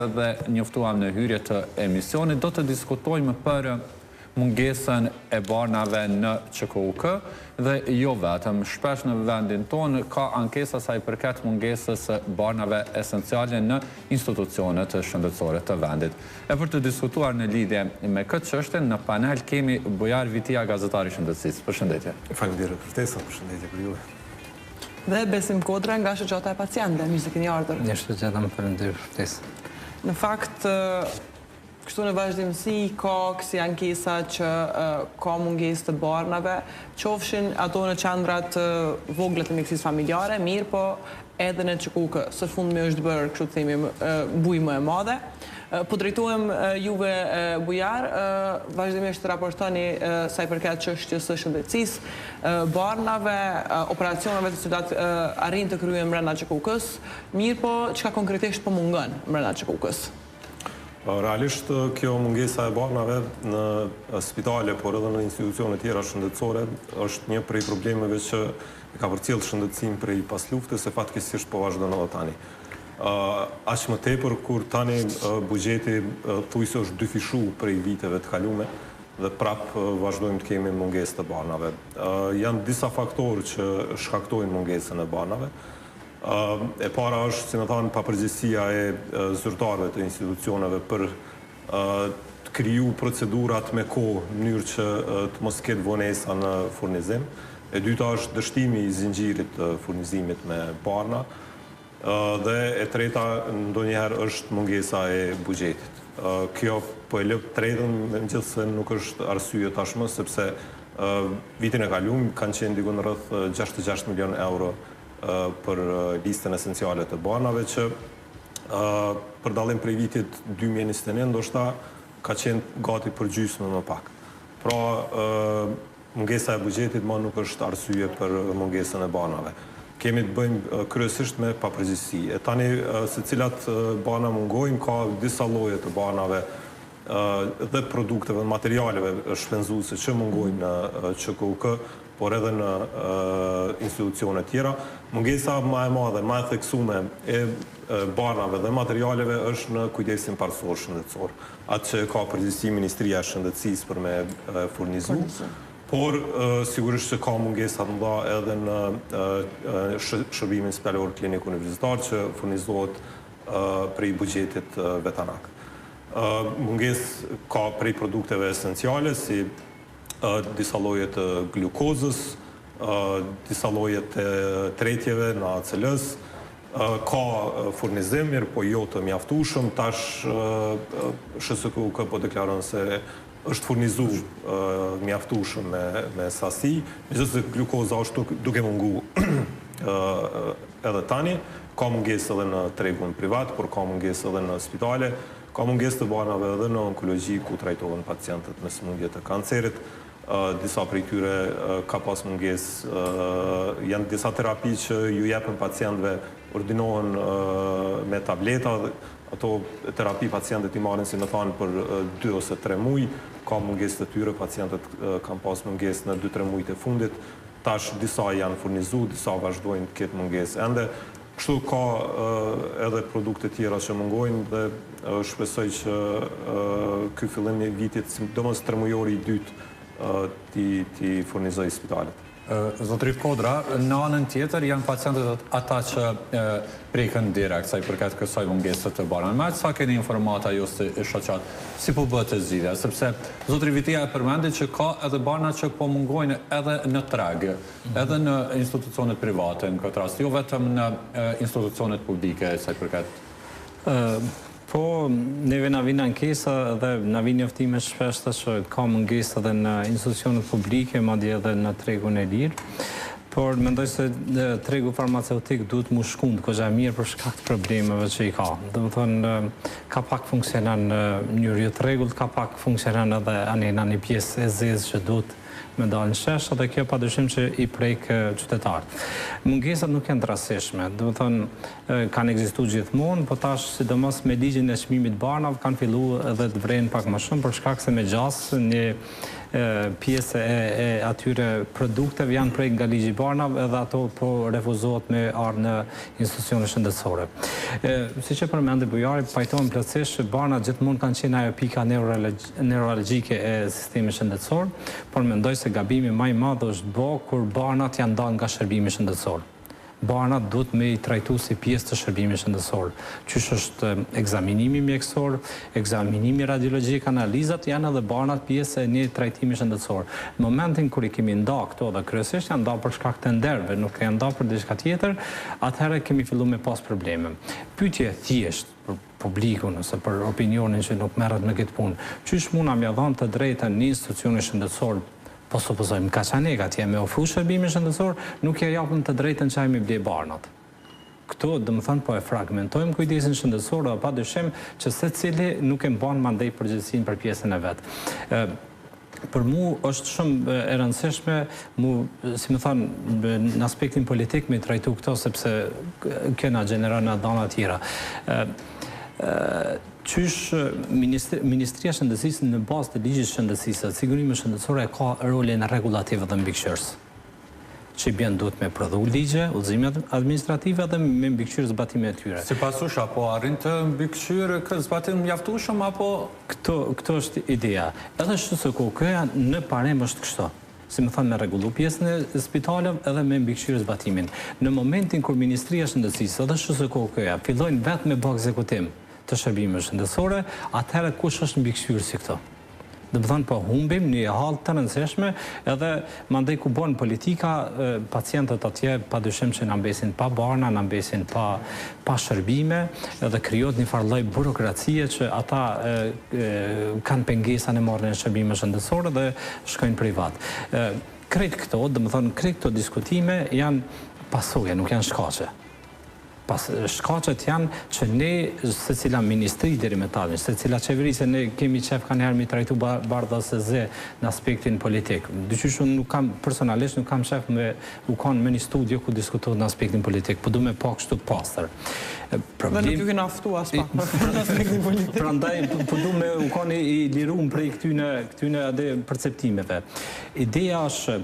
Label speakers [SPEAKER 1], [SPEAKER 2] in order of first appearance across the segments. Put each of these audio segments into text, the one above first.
[SPEAKER 1] Dhe njoftuam në hyrje të emisionit, do të diskutojmë për mungesën e barnave në QKUK dhe jo vetëm. Shpesh në vendin tonë ka ankesa sa i përket mungesës së barnave esenciale në institucionet shëndetësore të vendit. E për të diskutuar në lidhje me këtë çështje, në panel kemi Bujar Vitia, gazetar i shëndetësisë. Përshëndetje.
[SPEAKER 2] Faleminderit për ftesën, përshëndetje për juve.
[SPEAKER 3] Dhe Besim Kodra nga Shoqata e Pacientëve, mirë se keni
[SPEAKER 4] ardhur. Mirë se ju gjeta, faleminderit për ftesën.
[SPEAKER 3] Në fakt, kështu në vazhdimësi ka kësi ankesa që ka mungesë të barnave, qofshin ato në qendrat e vogla të mjekësisë familjare, mirëpo edhe në QKUK. Së fundmi është bërë, kështu të themi, bujë më e madhe. Po drejtohem juve Bujar, vazhdimisht raportoni sa i përket çështjes së shëndetësisë, barnave, operacioneve të cilat arrijnë të kryhen brenda QKUK-së, mirëpo çka konkretisht po mungon brenda QKUK-së?
[SPEAKER 2] Realisht kjo mungesa e barnave në spitale, por edhe në institucione tjera shëndetësore është një prej problemeve që e ka përcjellë shëndetësinë prej pasluftës e fatkeqësisht po vazhdon edhe tani. Aq më tepër kur tani buxheti thujse është dyfishu prej viteve të kalume dhe prap vazhdojmë të kemi mungesë të barnave. Janë disa faktorë që shkaktojnë mungesën e barnave. E para është, si me thanë, papërgjegjësia e zyrtarëve të institucioneve për të kriju procedurat me kohë në mënyrë që të mos ketë vonesa në furnizim. E dyta është dështimi i zinxhirit të furnizimit me barna. Dhe e treta ndonjëherë është mungesa e buxhetit. Kjo po e lë të tretën megjithëse nuk është arsye tashmë sepse vitin e kalum kanë qenë diku në rreth 66 milionë euro për listën esenciale të barnave që për dallim prej vitit 2021 ndoshta ka qenë gati për gjysmë më pak. Pra Mungesa e buxhetit ma nuk është arsye për mungesën e barnave. Kemi të bëjmë kryesisht me papërgjegjësi. E tani se cilat barna mungojnë, ka disa lloje të barnave dhe produkteve, materialeve shpenzuese që mungojnë në QKUK, por edhe në institucione tjera. Mungesa ma e madhe, ma e theksume e barnave dhe materialeve është në kujdesin parësor shëndetësor. Atë që e ka përgjegjësi Ministria e Shëndetësisë për me furnizu, por sigurisht që ka mungesa të mëdha edhe në shërbimin spitalor klinik universitar që furnizohet prej buxhetit vetanak. Mungesë ka prej produkteve esenciale si disa lloje të glukozës, disa lloje të tretjeve në ACL-s, Ka furnizim, mirëpo jo të mjaftueshëm. Tash SHSKUK po deklaron se është furnizu mjaftueshëm me me sasi, megjithëse glukoza është duke mungu edhe tani. Ka mungesë edhe në tregun privat, por ka mungesë edhe në spitale. Ka mungesë të barnave edhe në onkologji ku trajtohen pacientët me sëmundje të kancerit. Disa prej tyre ka pas mungesë, janë disa terapi që ju jepen pacientëve, ordinohen me tableta, ato terapi pacientët i marrin si me thanë për 2 ose 3 muaj, ka mungesë të tyre, pacientët kanë pas mungesë në 2-3 muajt e fundit, tash disa janë furnizu, disa vazhdojnë të ketë mungesë ende. Kështu ka edhe produkte tjera që mungojnë dhe shpresoj që ky fillim i vitit, sidomos tremujori i dytë, t'i t'i furnizojë spitalet.
[SPEAKER 1] Zotëri Kodra, në anën tjetër janë pacientët ata që preken direkt sa i përket kësaj mungese të barnave. Me aq sa keni informata ju si shoqatë, si po bëhet zgjidhja? Sepse zotëri Vitia e përmendi që ka edhe barna që po mungojnë edhe në treg. Edhe në institucionet private në këtë rast, jo vetëm në institucionet publike sa i
[SPEAKER 4] përket. Po, neve na vijnë ankesa dhe na vijnë njoftime shpeshta që ka mungesë edhe në institucionet publike, madje edhe në tregun e lirë. Por mendoj se tregu farmaceutik duhet mu shkund goxha mirë për shkak të problemeve që i ka. Domethënë, ka pak funksionon në mënyrë jo të rregullt, ka pak funksionon edhe anej në një pjesë e zezë që duhet. me dalë në shesh dhe kjo padyshim që i prek qytetarët. Mungesat nuk janë të rastësishme, domethënë kanë ekzistu gjithmonë, po tash sidomos me ligjin e çmimit të barnave kanë fillu edhe të vrehen pak më shumë për shkak se me gjasë një pjesë e, e atyre produkteve janë prek nga ligji i barnave edhe ato po refuzohet me ardhë në institucione shëndetësore. E, siç e përmendi Bujari, pajtohem plotësisht që barnat gjithmonë kanë qenë ajo pika neuralgjike e sistemit shëndetësor, por mendoj se gabimi ma i madh është bo kur barnat janë nda nga shërbimi shëndetësor. Barnat duhet me i trajtu si pjesë të shërbimit shëndetësor, qysh është ekzaminimi mjekësor, ekzaminimi radiologjik, analizat, janë edhe barnat pjesë e një trajtimi shëndetësor. Në momentin kur i kemi nda këto dhe kryesisht janë nda për shkak tenderëve, nuk janë nda për diçka tjetër, atëherë kemi fillu me pas probleme. Pyetje e thjeshtë për publikun ose për opinionin që nuk merret me këtë punë. Qysh muna me ia dhanë të drejtën një institucioni shëndetësor, po supozojmë në Kaçanik atje me ofru shërbimin shëndetësor, nuk ia japim të drejtën që ai me ble barnat. Këtu, domethënë, po e fragmentojmë kujdesin shëndetësor dhe padyshim që secili nuk e mban mandej përgjegjësinë për pjesën e vet. Për mu është shumë e rëndësishme mu, si me thanë, në aspektin politik me trajtu këto, sepse kjo na gjeneron në dhana tjera. Qysh Ministria e Shëndetësisë në bazë të ligjit të shëndetësisë dhe sigurimeve shëndetësore ka rolin rregullativ dhe mbikëqyrës. Që i bjen duhet me prodhu ligje, udhëzime administrative dhe me mbikëqyrë zbatimin e
[SPEAKER 1] tyre. Sipas jush, a po arrin të mbikëqyrë këtë zbatim mjaftueshëm apo?
[SPEAKER 4] Këtu, këtu është ideja. Edhe SHSKUK-ja në parim është kështu. Si me thanë me rregullu pjesën e spitaleve edhe me mbikëqyrë zbatimin. Në momentin kur Ministria e Shëndetësisë edhe SHSKUK-ja fillojnë vetë me bë ekzekutim të shërbimeve shëndetësore, atëherë kush është mbikëqyrësi këtu? Domethënë po humbim një hallkë të rëndësishme edhe mandej ku bon politika, pacientët atje padyshim që na mbesin pa barna, na mbesin pa pa shërbime edhe krijohet një farë lloj burokracie që ata kanë pengesa në marrjen e shërbimeve shëndetësore dhe shkojnë privat. Krejt këto, domethënë krejt këto diskutime janë pasoja, nuk janë shkaqe. Pas shkaqet janë që ne secila ministri deri me tani, secila qeveri se ne kemi qef kanjëherë mi trajtu bardh ose zi në aspektin politik. Diqysh unë nuk kam personalisht nuk kam qef me u kon me një studio ku diskutohet në aspektin politik, po du me pa kështu të pastër.
[SPEAKER 3] Problem... Dhe nuk ju kena ftu aspak për aspektin politik.
[SPEAKER 4] Prandaj po du me u kon i lirum prej këtyne këtyne edhe perceptimeve. Ideja është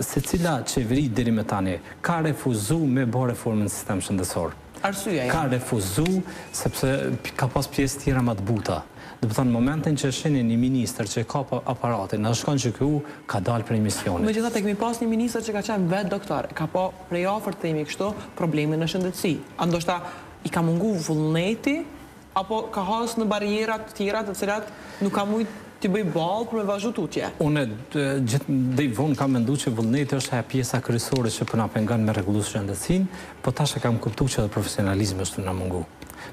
[SPEAKER 4] secila qeveri deri me tani Ka refuzu me bo reformën në sistem shëndetësor.
[SPEAKER 3] Arsyeja?
[SPEAKER 4] Ka refuzu sepse ka pas pjesë tjera ma të buta. Domethënë në momentin që e shihni një ministër që e kap aparatin edhe shkon në QKU, ka dalë prej misionit.
[SPEAKER 3] Megjithatë e kemi pas një ministër që ka qenë vetë doktor, e ka pa prej afër të themi kështu problemin në shëndetësi. A ndoshta i ka mungu vullneti Apo ka has në barriera të tjera të cilat nuk ka mujt t'i bëj ballë për me vazhdu
[SPEAKER 4] tutje? Unë gjithë deri vonë kam mendu që vullneti është ajo pjesa kryesore që po na pengon me rregullu shëndetësinë, po tash e kam kuptu që edhe profesionalizmi është tu na mungu.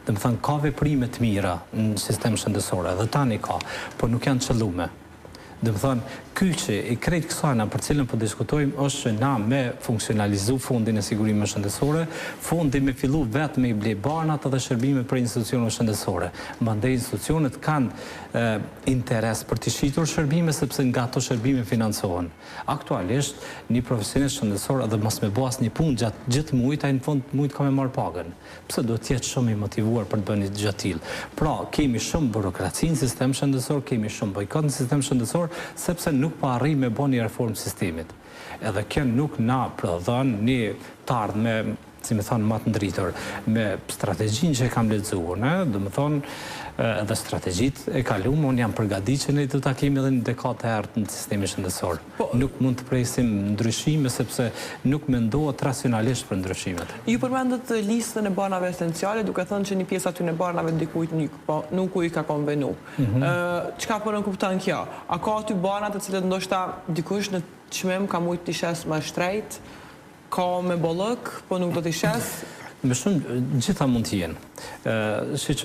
[SPEAKER 4] Domethënë ka veprime të mira në sistem shëndetësor, edhe tani ka, po nuk janë të qëllume. Domethënë, kyçi i krejt kësajna për cilën po diskutojmë është që na me funksionalizu fondin e sigurimeve shëndetësore, fondi me fillu vetë me i ble barnat edhe shërbimet prej institucioneve shëndetësore. Mandej institucionet kanë interes për t'i shitur shërbime sepse nga ato shërbime financohen. Aktualisht, një profesionist shëndetësor edhe mos me bo asnjë punë gjatë gjithë mujit, ai në fund të mujit ka me marrë pagën. Pse duhet të jetë shumë i motivuar për të bërë një gjë të tillë? Pra, kemi shumë burokraci në sistem shëndetësor, kemi shumë bojkot në sistem shëndetësor, sepse nuk po arrijmë me bo një reformë të sistemit. Edhe kjo nuk na prodhon një të ardhme, si me thanë, ma të ndritur. Me strategjinë që e kam lexu unë, domethënë, edhe strategjitë e kalume, unë jam përgatit që ne do ta kemi edhe një dekadë të errët në sistemin shëndetësor. Po. Nuk mund të presim ndryshime sepse nuk mendohet racionalisht për
[SPEAKER 3] ndryshimet. Ju përmendët listën e barnave esenciale duke thënë që një pjesë atyne barnave dikujt nuk po nuk i ka konvenu. Çka po nënkupton kjo? A ka aty barna të cilët ndoshta dikush në çmim ka mujt t'i shes ma shtrejt, ka me bollëk, po nuk do t'i
[SPEAKER 4] shes? Me shumë, gjitha mund të jenë. Siç,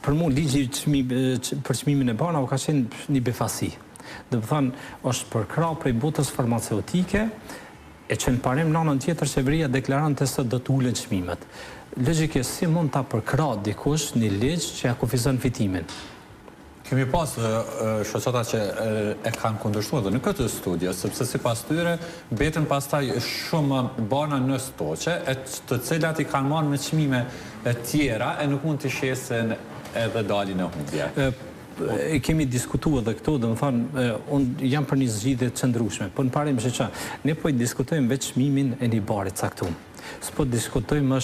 [SPEAKER 4] për mu ligji për çmimin e barnave ka qenë një befasi. Domethënë, është përkrah prej botës farmaceutike, e që në parim në anën tjetër qeveria deklaronte se do të ulen çmimet. Logjikisht, si mund ta përkrah dikush një ligj që ja kufizon fitimin?
[SPEAKER 1] Kemi pas shoqata që e kanë kundërshtuar edhe në këtë studio, sepse sipas tyre mbeten pastaj shumë barna në stoqe, e të cilat i kanë marrë me çmime tjera e nuk mund t'i shesin edhe dalin në
[SPEAKER 4] humbje. E kemi diskutu edhe këtu, domethënë, unë jam për një zgjidhje të qëndrueshme, po në parim që, ne po i diskutojmë veç çmimin e një bari të caktum. S'po diskutojmë më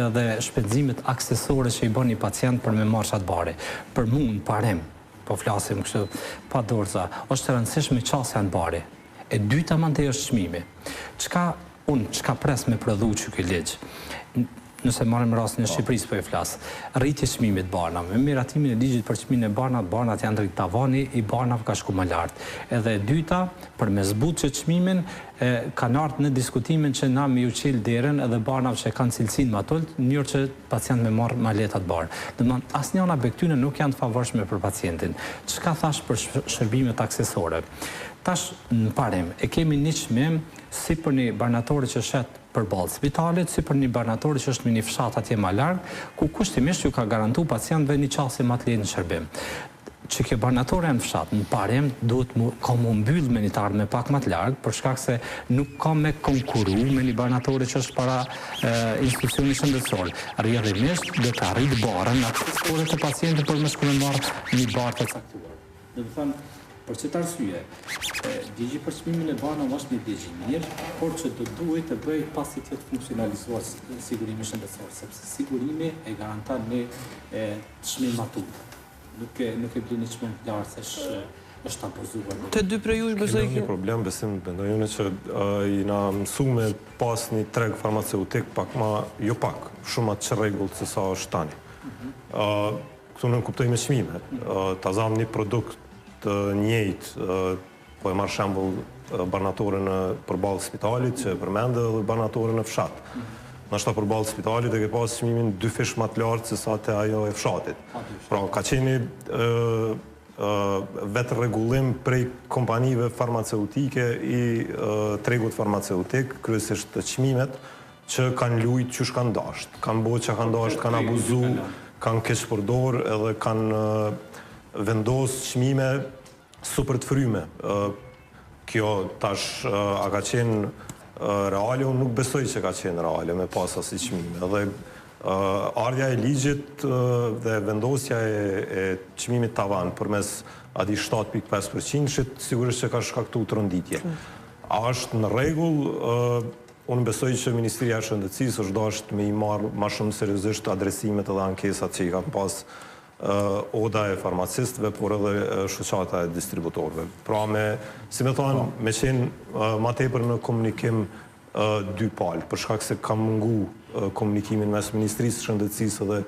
[SPEAKER 4] edhe shpenzimet aksesore që i bën një pacient për me marrë qat bari. Për mu në parim, po flasim kështu pa dorëza, është e rëndësishme qasja në bari. E dyta mandej është çmimi. Çka unë çka pres me prodhu qiky ligj? Nëse marrim rastin e Shqipërisë po e flas. Rritje e çmimit të barnave. Me miratimin e ligjit për çmimin e barnave, barnat janë rrit tavani i barnave ka shku më lart. Edhe e dyta, për me zbut qet çmimin, e kanë ardhë në diskutimin që na me ju çel derën edhe barnave që e kanë cilësinë ma t'ulët, në mënyrë që pacientët me marrë ma lehtë atë bar. Domethënë, asnjëna prej këtyne nuk janë të favorshme për pacientin. Çka thash për shërbimet aksesore? Tash, në parim, e kemi një çmim si për një barnatore që shet përballë spitalit, si për një barnatore që është në një fshat atje ma larg, ku kushtimisht ju ka garantu pacientëve një qasje ma të lehtë në shërbim. Që kjo barnatore në fshat, në parim, duhet mu, ka mu mbyll me një të ardhme pak ma të largët, për shkak se nuk ka me konkuru me një barnatore që është para institucionit shëndetësor. Rrjedhimisht, do ta rritë barrën aksesore të pacientit për me shku me marrë një bar të caktuar. Domethënë, për qëtë arsye, ligji për çmimin e barnave është një ligj i mirë, por që do duhej të bëhej pasi të jetë funksionalizuar sigurimi shëndetësor, sepse sigurimi e garanton një çmim ma të ulët. Nuk e nuk e blin një çmim të lartë se është është abuzuar.
[SPEAKER 3] Të dy prej jush
[SPEAKER 2] besoj Kemi një problem, besim, mendoj unë që jena mësu me pas një treg farmaceutik pak ma, jo pak, shumë ma të çrregullt se sa është tani. Këtu nënkuptoj me çmime. Ta zamë një produkt të njëjtë, po e marr shembull barnatoren përballë spitalit që e përmende dhe barnatoren në fshat. Ndoshta përballë spitalit e ke pas çmimin dyfish ma të lartë se sa te ajo e fshatit. Pra, ka qenë vetërregullim prej kompanive farmaceutike i tregut farmaceutik, kryesisht të çmimet, që kanë lujt qysh kanë dasht, kanë bo çka kanë dasht, kanë abuzu, kanë keqpërdor edhe kanë vendos çmime super të fryme. Kjo tash a ka qenë reale, unë nuk besoj që ka qenë reale me pas asi çmime. Dhe ardhja e ligjit dhe vendosja e çmimit tavan përmes atij 7.5 përqindshit, sigurisht që ka shkaktu tronditje. A është në rregull, unë besoj që Ministria e Shëndetësisë është dashtë me i marrë ma shumë seriozisht adresimet edhe ankesat që i kanë pas Oda e farmacistëve, por edhe shoqata e distributorëve. Pra me, si me thonë, me qenë ma tepër në komunikim dy palë, për shkak se ka mungu komunikimin mes Ministrisë së Shëndetësisë dhe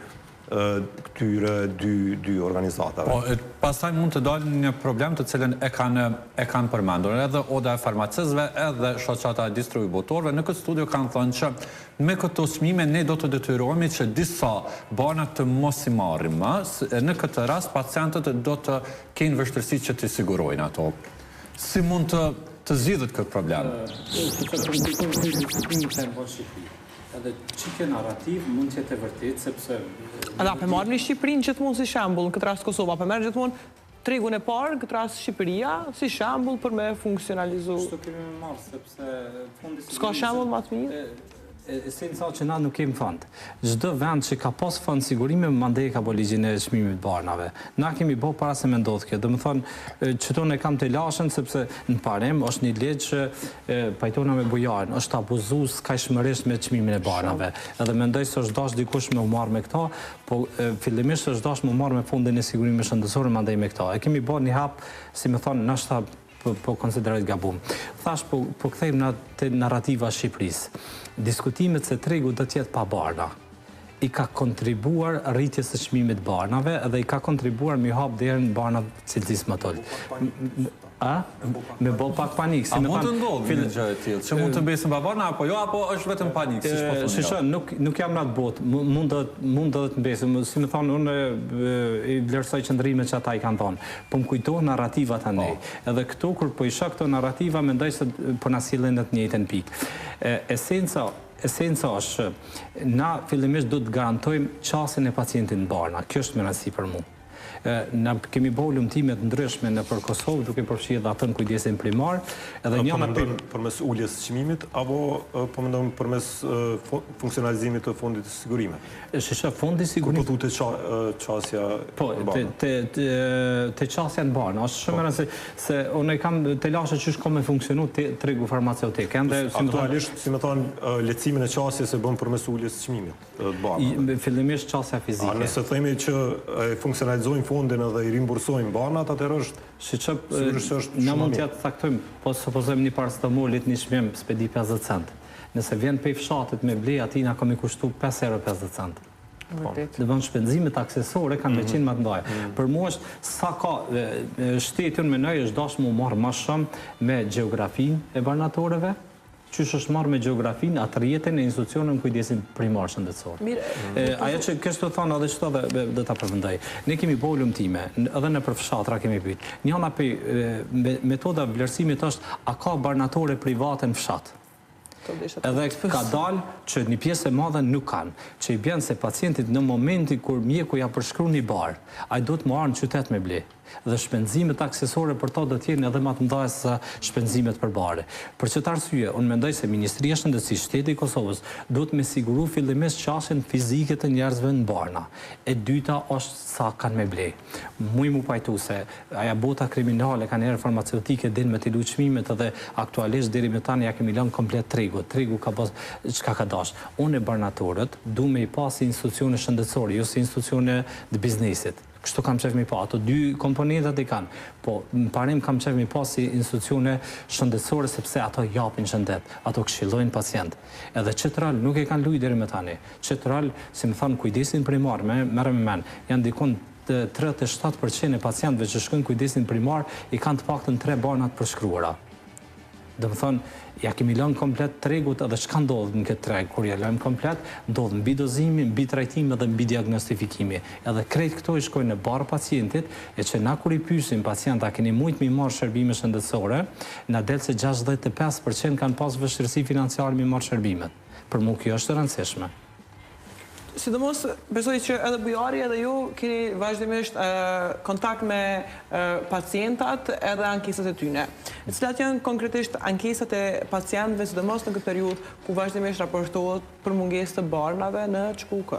[SPEAKER 2] këtyre dy dy organizatave.
[SPEAKER 1] Po, pastaj mund të dalë një problem të cilën e kanë e kanë përmendur edhe Oda e Farmacistëve edhe Shoqata e Distributorëve në këtë studio kanë thënë që me këto çmime ne do të detyrohemi që disa barna të mos i marrim më, në këtë rast pacientët do të kenë vështirësi që t'i sigurojnë ato. Si mund të të zgjidhet këtë
[SPEAKER 4] problem? Edhe që kjo narrativë mund të jetë e vërtetë sepse
[SPEAKER 3] A po e marrim Shqipërinë gjithmonë si shembull, në këtë rast Kosova, po e merr gjithmonë tregun e parë, në këtë rast Shqipëria, si shembull për me funksionalizu.
[SPEAKER 4] Kështu kemi me marrë, sepse
[SPEAKER 3] fondi S'ka shembull ma të mirë?
[SPEAKER 4] Esenca që na nuk kemi fond. Çdo vend që ka pas fond sigurime, mandej e ka bo ligjin e çmimit të barnave. Na kemi bo para se me ndodhë kjo. Domethënë, qëto e kam telashen, sepse në parim është një ligj që pajtona me Bujarin, është abuzu skajshmërisht me çmimin e barnave. Edhe mendoj se është dashtë dikush me u marrë me këta, po fillimisht është dashtë me u marrë me fondin e sigurimeve shëndetësore, mandej me këta. E kemi bo një hap, si me thonë, nashta po, po konsideroj të gabum. Thash, po, po kthejmë në te narrativa e Shqipërisë. Diskutimet se tregu do të jetë pa barna i ka kontribuar rritjes së çmimit të barnave dhe i ka kontribuar me hap derën barnave cilësisë më të ulët. A? Me bo pak panik.
[SPEAKER 1] Si A mund të ndodhë një gjë e tillë? Që mund të mbesin pa barna apo jo, apo është vetëm panik, siç po
[SPEAKER 4] thoni? Shiko, nuk nuk jam në atë botë. Mund të mund të të mbesin. Si me thonë, unë i vlerësoj qëndrimet që ata i kanë thonë. Po më kujtohen narrativat andej. Po. Edhe këtu kur po i shoh këto narrativa, mendoj se po na sjellin në të njëjtën pikë. Esenca Esenca është që na fillimisht duhet të garantojmë qasjen e pacientit në barna. Kjo është me rëndësi për mua. Na kemi bo hulumtime të ndryshme nëpër Kosovë, duke përfshi edhe atë në kujdesin primar,
[SPEAKER 2] edhe Po njëna prej mendon përmes uljes së çmimit apo po mendon përmes funksionalizimit të fondit të
[SPEAKER 4] sigurimeve? Shih, fondi i
[SPEAKER 2] sigurimit. Kur po thu te qasja
[SPEAKER 4] po, në barna? Po, te te qasja në barna, është shumë e rëndësishme se unë e kam telashe qysh ka me funksionu tregu farmaceutik.
[SPEAKER 2] Ende, si me Aktualisht, si me thonë, lehtësimin e qasjes e bën përmes uljes së çmimit.
[SPEAKER 4] të barnave. Fillimisht qasja fizike.
[SPEAKER 2] A nëse themi që e funksionalizojmë fondin edhe i rimbursojmë barnat, atëherë është
[SPEAKER 4] Shiqo, sigurisht që është na mund t'ia caktojmë, po supozojmë një paracetamolit një çmim, s'pe di 50 cent. Nëse vjen prej fshatit me ble, atij na ka me kushtu 5 euro 50 cent.
[SPEAKER 3] Vërtet.
[SPEAKER 4] Do të shpenzimet aksesore kanë me qenë më të mëdha. Për mua është sa ka shteti unë mendoj është dashur mu marr më shumë me gjeografinë e barnatoreve, Qysh është marrë me gjeografinë, atë rrjetin e institucioneve në kujdesin primar shëndetësor.
[SPEAKER 3] Mirë,
[SPEAKER 4] Ajo që kesh të thonë edhe qëto dhe do ta përfundoj. Ne kemi bo hulumtime, edhe nëpër fshatra kemi pyet. Njëna prej metoda vlerësimit është a ka barnatore private në fshat. Edhe ka dalë që një pjesë e madhe nuk kanë, që i bjen se pacientit në momentin kur mjeku ja përshkruan një bar, ai duhet me ardhë në qytet me ble. dhe shpenzimet aksesore për to do të jenë edhe më të mëdha sesa shpenzimet për bare. Për këtë arsye, unë mendoj se Ministria e Shëndetësisë, shteti i Kosovës, duhet me siguru fillimisht qasjen fizike të njerëzve në barna. E dyta është sa kanë me ble. Muj mu pajtu se aja bota kriminale kanjëherë farmaceutike din me t'i lu çmimet edhe aktualisht deri me tani ja kemi lënë komplet tregut. Tregu ka bo çka ka dashtë. Unë barnatoret du me i pa si institucione shëndetësore, jo si institucione të biznesit. Kështu kam qef mi pa, ato dy komponentat i kanë, po në parim kam qef mi pa si institucione shëndetësore sepse ato japin shëndet, ato këshillojnë pacient. Edhe qët rol nuk e kanë lujt deri më tani. Qët rol, si me thonë, kujdesin primar, me merre me mend, janë dikun 37 për qind e pacientëve që shkojnë kujdesin primar i kanë të paktën tre barna të përshkruara. Domethënë, ja kemi lënë komplet tregut edhe çka ndodh në këtë treg, kur ja lëmë komplet, ndodh mbidozimi, mbitrajtimi dhe mbidiagnostifikimi. Edhe krejt këto i shkojnë në barrë pacientit, e që na kur i pyesim pacientët a keni mujt me i marrë shërbime shëndetësore, na del se 65% kanë pas vështirësi financiare me i marrë shërbimet. Për mu kjo është e rëndësishme.
[SPEAKER 3] Sidomos, besoj që edhe Bujari edhe ju keni vazhdimisht kontakt me pacientat edhe ankesat e tyne. Cilat janë konkretisht ankesat e pacientëve, sidomos në këtë periudhë ku vazhdimisht raportohet për mungesë të barnave në QKUK?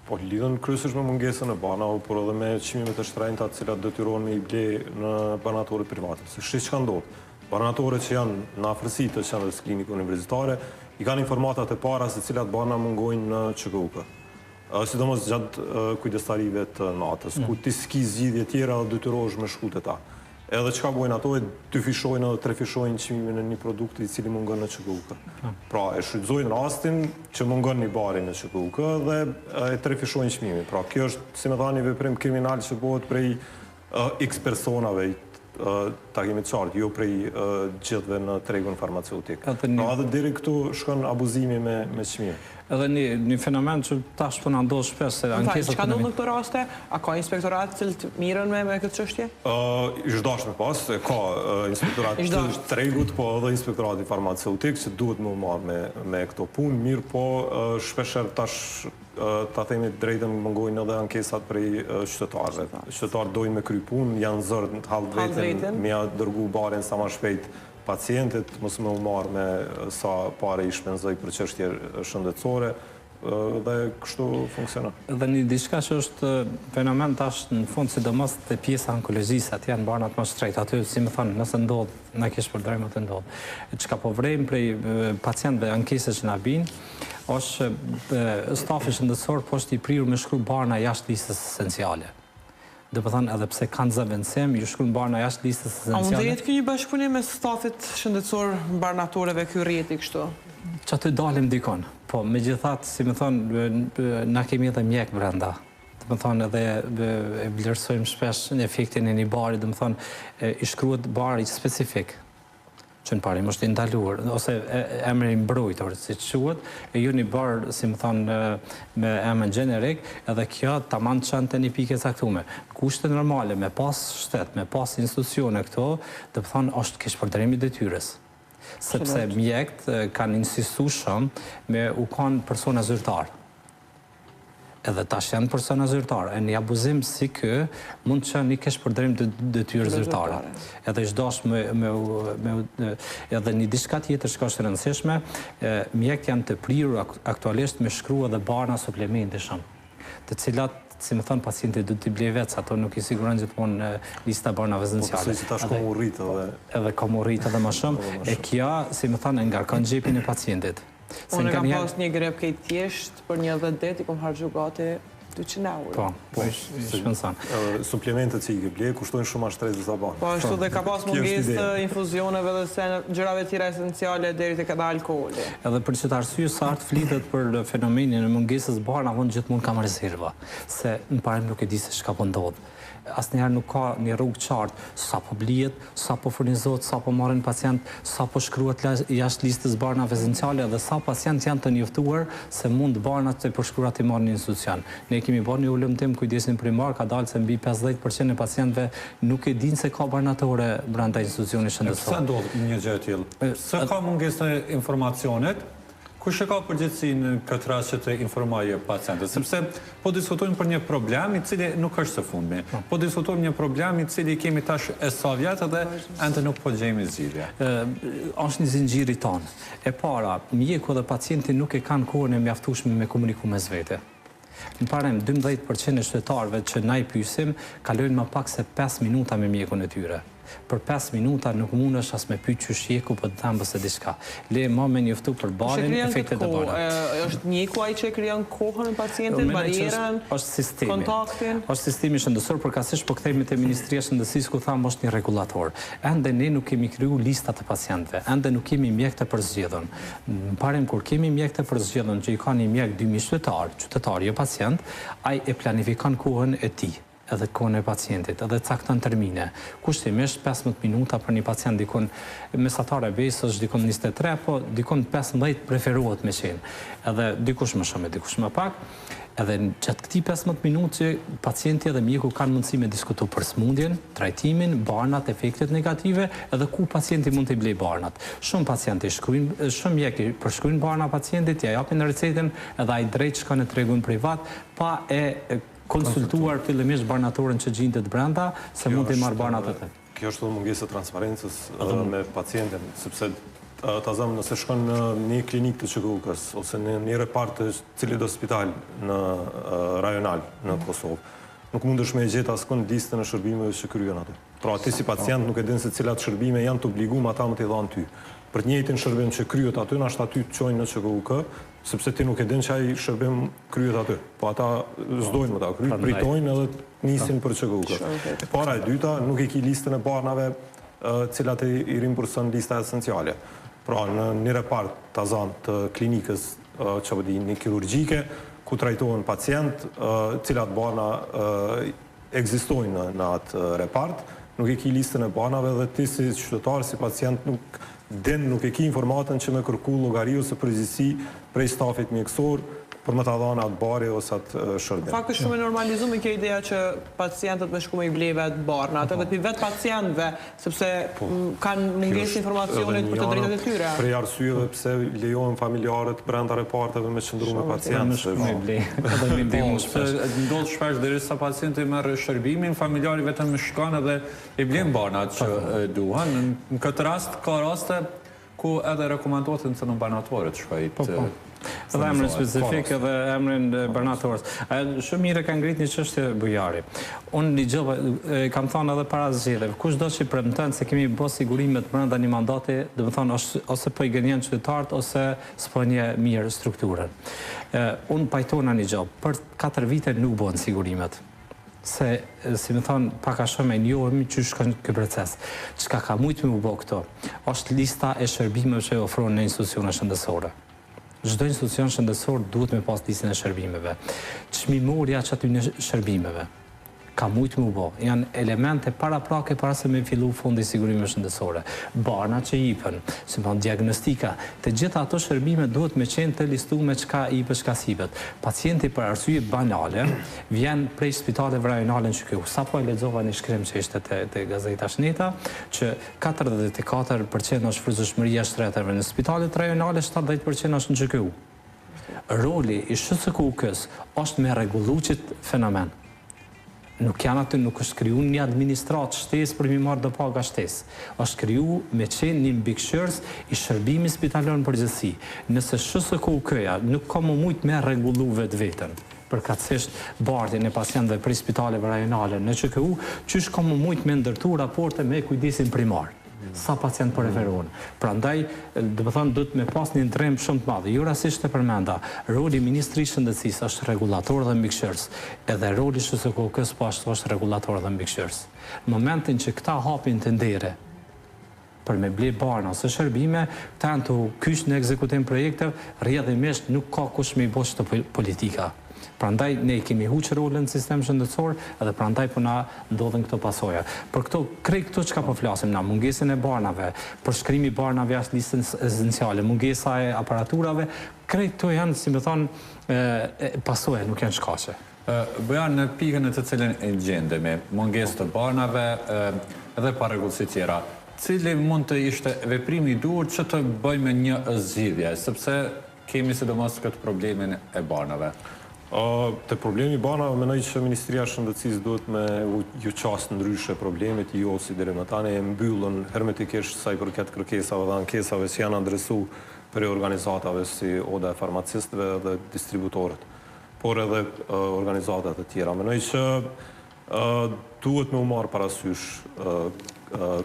[SPEAKER 2] Po, lidhen kryesisht me mungesën e barnave, por edhe me çmimet e shtrenjta të cilat detyrohen me i ble në barnatoret private. Se shih çka ndodh. Barnatoret që janë në afërsi të Qendrës Klinike Universitare i kanë informatat e para se cilat barna mungojnë në QKUK. Sidomos gjatë kujdestarive të natës, ku ti s'ki zgjidhje tjera dhe detyrohesh me shku te ta. Edhe çka bojnë ato, e dyfishojnë edhe trefishojnë çmimin e një produkti i cili mungon në QKUK. Pra, e shfrytëzojnë rastin që mungon një bari në QKUK dhe e trefishojnë çmimin. Pra, kjo është, si me thanë, një veprim kriminal që bëhet prej X personave, ta kemi të qartë, jo prej gjithëve në tregun farmaceutik. Pra edhe deri këtu shkon abuzimi me me
[SPEAKER 4] çmim. Edhe një një fenomen që tash po na ndodh shpesh se
[SPEAKER 3] ankesat Çka ndodh në këto raste? A ka inspektorat të cilët mirren me me këtë
[SPEAKER 2] çështje? Ish dashtë me pas, ka inspektorat të tregut, po edhe inspektorati farmaceutik që duhet me u marrë me me këto punë, mirëpo shpeshherë tash Ta themi të drejtën mungojnë edhe ankesat prej qytetarëve. Qytetarët dojnë me kry punë, janë zor në hall të vetin, me ja dërgu barin sa ma shpejt pacientit, mos me u marrë me sa pare i shpenzoj për çështje shëndetësore dhe kështu funksionon.
[SPEAKER 4] Dhe një diçka që është fenomen tash në fund, sidomos te pjesa e onkologjisë, aty janë barnat më shtrejtë, aty si me thonë, nëse ndodh, na keqpërdorim aty ndodh. Çka po vrejmë prej pacientëve ankesë që na bijnë, është që stafi shëndetësor po është i prirur me shkru barna jashtë listës esenciale. Domethënë edhe pse kanë zëvendësim, ju shkruan barna jashtë listës
[SPEAKER 3] esenciale. A mund të jetë ky një bashkëpunim mes stafit shëndetësor barnatoreve ky rrjeti kështu?
[SPEAKER 4] Që aty dalim dikon. Po, megjithatë, si me thonë, na kemi edhe mjek brenda. Domethënë edhe e vlerësojmë shpesh në efektin e një bari, domethënë i shkruhet bari specifik. që në parim është i ndaluar, ose emër i mbrojtur, siç quhet, e jo një bar, si me thonë, me emër gjenerik, edhe kjo taman çon te një pikë e caktume. Në kushte normale, me pas shtet, me pas institucione këto, domethonë, është keqpërdorim i detyrës. Sepse mjekët kanë insistu shumë me u kanë persona zyrtarë. Edhe tash janë persona zyrtarë, e një abuzim si ky mund të çon një keqpërdorim të detyrës zyrtare. Edhe ish dashtë me me me edhe një diçka tjetër çka është e rëndësishme, mjekët janë të prirur aktualisht me shkru edhe barna suplemente shumë, të cilat si me thënë pacienti duhet t'i blejë vetë, se ato nuk i siguron gjithmonë lista e barnave
[SPEAKER 2] esenciale. Po besoj se tash ka m'u rrit
[SPEAKER 4] edhe. Edhe ka m'u rrit edhe më shumë, e kjo, si me thënë, e ngarkon xhepin e pacientit.
[SPEAKER 3] Unë kam pas një grip krejt thjesht për një 10 ditë i kom harxhu gati 200 euro.
[SPEAKER 4] Po, po, shpenson.
[SPEAKER 2] Suplementet që i ke ble, kushtojnë shumë ma shtrejt se sa
[SPEAKER 3] barnat. Po, ashtu dhe ka pas mungesë të infuzioneve dhe se gjërave tjera esenciale deri tek edhe alkooli.
[SPEAKER 4] Edhe për qëtë arsye, sa herë flitet për fenomenin e mungesës barnave, unë gjithmonë kam rezerva, se në parim nuk e di se çka po ndodh. Asnjëherë nuk ka një rrugë qartë sa po blihet, sa po furnizohet, sa po marrin pacientë, sa po shkruhet jashtë listës barnave esenciale dhe sa pacientë janë të njoftuar se mund barnat e përshkruara t'i marrin në institucion. Ne kemi bërë një hulumtim kujdesin primar ka dalë se mbi 50% e pacientëve nuk e dinë se ka barnatore brenda institucionit
[SPEAKER 1] shëndetësor. E pse ndodh një gjë e tillë? Pse ka mungesë të informacionit? Kush e ka përgjegjësinë në këtë rast që të informojë pacientët? Sepse po diskutojmë për një problem i cili nuk është së fundmi. Po, po diskutojmë një problem i cili kemi tash e sa vjet edhe ende nuk po gjejmë
[SPEAKER 4] zgjidhje. Është një zinxhir i tonë. E para, mjeku dhe pacienti nuk e kanë kohën e mjaftueshme me komuniku mes vete. Në parim, 12% e qytetarëve që na i pyesim kalojnë më pak se 5 minuta me mjekun e tyre. Për 5 minuta nuk mundesh as me pyet qysh je ku po të dhemb ose diçka. Le ma me njoftu për
[SPEAKER 3] barin, efektet e barnave. Është mjeku ai që e krijon kohën me pacientin, barrierën, kontaktin?
[SPEAKER 4] Është sistemi shëndetësor, përkatësisht po kthehemi te Ministria e Shëndetësisë ku thamë është një rregullator. Ende ne nuk kemi kriju lista të pacientëve, ende nuk kemi mjek të përzgjedhur. Në parim kur kemi mjek të përzgjedhur që i ka një mjek 2000 qytetarë, qytetarë jo pacient, ai e planifikon kohën e tij edhe kohën e pacientit, edhe cakton termine. Kushtimisht 15 minuta për një pacient dikun mesatare e BE-së është dikun 23, po dikun 15 preferohet me qenë. Edhe dikush më shumë e dikush më pak. Edhe gjatë këtij 15 minutë që pacienti edhe mjeku kanë mundësi me diskutu për sëmundjen, trajtimin, barnat, efektet negative, edhe ku pacienti mund t'i blej barnat. Shumë pacientë i shkruajnë, shumë mjekë i përshkruajnë barna pacientit, ja japin recetën, edhe ai drejt shkon në tregun privat pa e konsultuar fillimisht barnatoren që gjindet brenda, se mund t'i marrë barnat
[SPEAKER 2] aty. Kjo është edhe mungesë e transparencës me pacientin, sepse ta zëmë nëse shkon në një klinikë të QKUK-së ose në një repart të cilitdo spital në rajonal në Kosovë, nuk mundesh me e gjetë askund listën e shërbimeve që kryen aty. Pra ti si pacient nuk e din se cilat shërbime janë të obliguar ata me t'i dhanë ty. Për të njëjtin shërbim që kryhet aty, nashta ty të çojnë në QKUK, sepse ti nuk e din që ai shërbim kryhet aty. Po ata s'dojnë me ta kry, pritojnë edhe të nisin për QKUK. E para e dyta, nuk e ki listën e barnave cilat i rimburson lista esenciale. Pra në një repart ta zamë të klinikës që po di, një kirurgjike, ku trajtohen pacient, cilat barna ekzistojnë në atë repart, nuk e ki listën e barnave dhe ti si qytetar, si pacient nuk din, nuk e ki informatën që me kërku llogari ose përgjegjësi prej stafit mjekësor për me ta dhënë atë bari ose atë
[SPEAKER 3] shërbim. Në fakt është shumë e normalizume kjo ideja që pacientët me shku me i ble vetë barnat, edhe prej vetë pacientëve, sepse po, kanë mungesë informacionit për të drejtat e
[SPEAKER 2] tyre. Prej arsyeve pse lejohen familjarët brenda reparteve me qëndru me pacientë.
[SPEAKER 4] Me shku me ble, edhe me
[SPEAKER 1] ndihmu po, shpesh. Ndodh shpesh derisa pacienti merr shërbimin, familjari vetëm shkon edhe i blen barnat që duhen. Në këtë rast ka raste ku edhe rekomandohet në cilën barnatore të
[SPEAKER 4] shkojë po, po. Edhe emrin specifik edhe emrin e barnatores. Shumë mirë e ka ngrit një çështje Bujari. Unë një gjë e kam thënë edhe para zgjedhjeve, kushdo që premton se kemi bë sigurimet brenda një mandati, domethënë ose po i gënjen qytetarët ose s'po njeh mirë strukturën. Unë pajtona një gjë, për 4 vite nuk bëhen sigurimet. Se, si me thonë, pak a shumë e njohim qysh shkon ky proces. Çka ka mujtë me u bo këtu, është lista e shërbimeve që ofrohen në institucione shëndetësore. Çdo institucion shëndetësor duhet me pas listën e shërbimeve. Çmimorja e qatyne shërbimeve ka mujtë me u bo. Janë elemente paraprake para se me fillu fondi i sigurimeve shëndetësore. Barnat që jipen, si me thonë, diagnostika, të gjitha ato shërbime duhet me qenë të listume çka jipet, çka s'jipet. Pacienti për arsye banale, Vjen prej spitaleve rajonale në QKU. Sapo e lexova një shkrim që ishte te, te gazeta Shneta, që 44% është shfrytëzueshmëria e shtretërve në spitalet rajonale, 70% është në QKU. Roli i SHSKUK-së është me rregullu qit fenomen. Nuk janë aty, nuk është kriju një administratë shtesë për m'i marrë do paga shtesë. Është kriju me qenë një mbikëqyrës i shërbimit spitalor në përgjithësi. Nëse SHSKUK-ja nuk ka me mujtë me rregullu vetveten, përkatësisht bartjen e pacientëve prej spitaleve rajonale në QKU, qysh ka me mujtë me ndërtu raporte me kujdesin primar? Sa pacientë po referohen. Prandaj, domethënë duhet me pas një ndërrim shumë të madh. Jo rastësisht e përmenda, roli i Ministrisë së Shëndetësisë është rregullator dhe mbikëqyrës. Edhe roli i SHSKUK-së po ashtu është rregullator dhe mbikëqyrës. Në momentin që këta hapin tendere për me ble barna ose shërbime, këta janë tu u kyç në ekzekutim projekteve, rrjedhimisht nuk ka kush me i bo qëto politika. Prandaj ne i kemi huq rolin në sistem shëndetësor edhe prandaj po na ndodhin këto pasoja. Për këto, krejt këto çka po flasim na, mungesën e barnave, përshkrimi i barnave jashtë listës esenciale, mungesa e aparaturave, krejt këto janë, si me thanë, pasoja, nuk janë shkaqe.
[SPEAKER 1] Bujar, në pikën në të cilën gjendemi, mungesë të barnave dhe parregullsi tjera, cili mund të ishte veprimi i duhur që të bëjmë një zgjidhje, sepse Kemi sidomos këtë problemin e barnave.
[SPEAKER 2] Te problemi i barnave mendoj që Ministria e Shëndetësisë duhet me ju qas ndryshe problemit, jo si deri më tani e mbyllën hermetikisht sa i përket kërkesave dhe ankesave që janë adresu prej organizatave si Oda e Farmacistëve dhe distributorët, por edhe organizata të tjera. Mendoj që Duhet me u marrë parasysh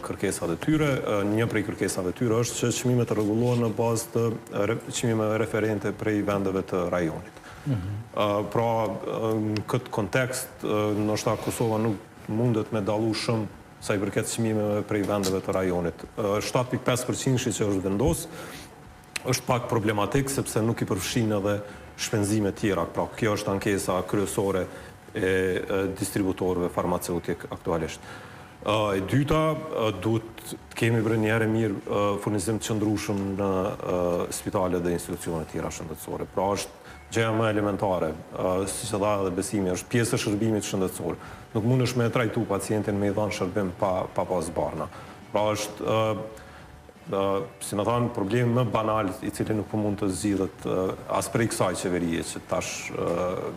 [SPEAKER 2] kërkesat e tyre. Një prej kërkesave të tyre është që çmimet të rregullohen në bazë të çmimeve referente prej vendeve të rajonit. Mhm. Pra, në këtë kontekst, ndoshta Kosova nuk mundet me dallu shumë sa i përket çmimeve prej vendeve të rajonit. 7.5% që është vendos, është pak problematik sepse nuk i përfshin edhe shpenzimet tjera, pra kjo është ankesa kryesore e distributorëve farmaceutik aktualisht. E dyta, duhet të kemi bre njëherë e mirë furnizim të qëndrueshëm në spitale dhe institucione tjera shëndetësore. Pra është gjëja më elementare, siç e tha edhe Besimi, është pjesë e shërbimit shëndetësor. Nuk mundesh me e trajtu pacientin me i dhënë shërbim pa pa pas barna. Pra është si me thanë, problemi më banal i cili nuk po mund të zgjidhet as prej kësaj qeverie që tash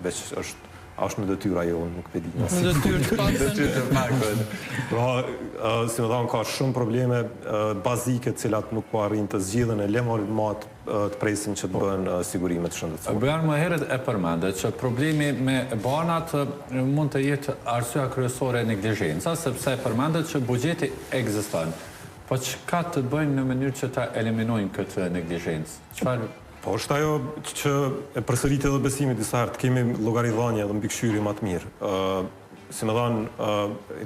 [SPEAKER 2] veç është a është në detyrë ajo, nuk e di.
[SPEAKER 3] Në detyrë të paktën.
[SPEAKER 2] Në detyrë të paktën. Pra, si me thanë, ka shumë probleme bazike të cilat nuk po arrijnë të zgjidhen e le ma të presim që të bëhen sigurimet shëndetësore.
[SPEAKER 1] Bujar më herët e përmende që problemi me barnat mund të jetë arsyeja kryesore neglizhenca, sepse përmendet që buxheti ekziston. Po çka të bëjmë në mënyrë që ta eliminojmë këtë neglizhencë? Çfarë?
[SPEAKER 2] Po është ajo që e përsëriti edhe Besimi disa herë, të kemi llogaridhënie dhe mbikëqyrje ma të mirë. Ë, si me thanë, ë,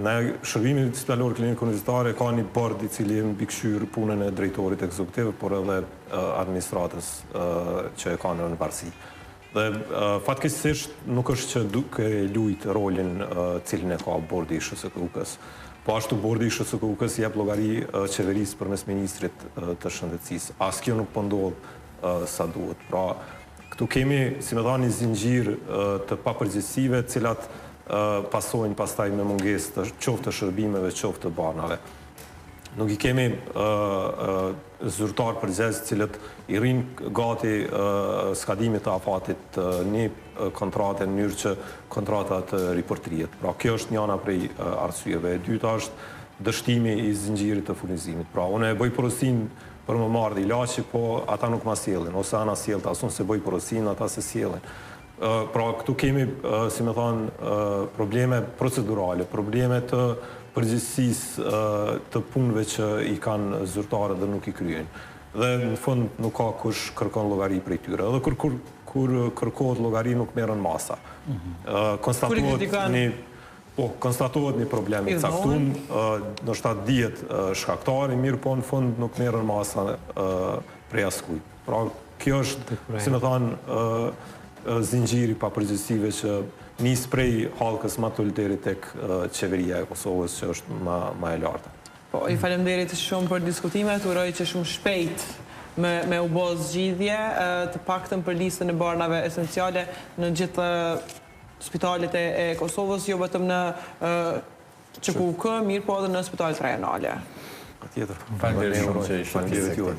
[SPEAKER 2] na shërbimi spitalor klinik universitar e ka një bord i cili e mbikëqyr punën e drejtorit ekzekutiv, por edhe administratës që e ka në varësi. Dhe fatkeqësisht nuk është që duke lujt rolin cilin e ka bordi i SHSKUK-së. Po ashtu bordi i SHSKUK-së i jep llogari qeverisë përmes ministrit të Shëndetësisë. As kjo nuk po ndodh sa duhet. Pra, këtu kemi, si me thanë, një zinxhir të papërgjegjësive, të cilat pasojnë pastaj me mungesë të qoftë të shërbimeve, qoftë të barnave. Nuk i kemi zyrtarë përgjegjës të cilët i rrinë gati skadimit të afatit të një kontrate në mënyrë që kontrata të ripërtrihet. Pra kjo është njana prej arsyeve. E dyta është dështimi i zinxhirit të furnizimit. Pra unë e bëj porosinë për me m'ardhë ilaçi, po ata nuk ma sjellin, ose anasjelltas, as unë s'e bëj porosinë, ata s'e sjellin. Pra, këtu kemi, si me thanë, probleme procedurale, probleme të përgjegjësisë të punëve që i kanë zyrtarët dhe nuk i kryejnë. Dhe në fund nuk ka kush kërkon llogari prej tyre. Edhe kur kur kur kërkohet llogari nuk merren masa.
[SPEAKER 3] Mhm.
[SPEAKER 2] Konstatohet një po, konstatohet një problem i caktum, ndoshta dihet shkaktari, mirëpo në fund nuk merren masa prej askujt. Pra, kjo është, si me thanë, zinxhiri i papërgjegjësive që nis prej hallkës ma të ulët deri tek qeveria e Kosovës që është ma, ma e larta.
[SPEAKER 3] Po, ju faleminderit shumë për diskutimet, uroj që shumë shpejt me, me u bo zgjidhje, të paktën për listën e barnave esenciale në gjithë spitalet e, e Kosovës, jo vetëm në QKUK, mirëpo edhe në spitalet rajonale.
[SPEAKER 2] Patjetër.
[SPEAKER 1] Faleminderit shumë që ishit.
[SPEAKER 2] Faleminderit juve.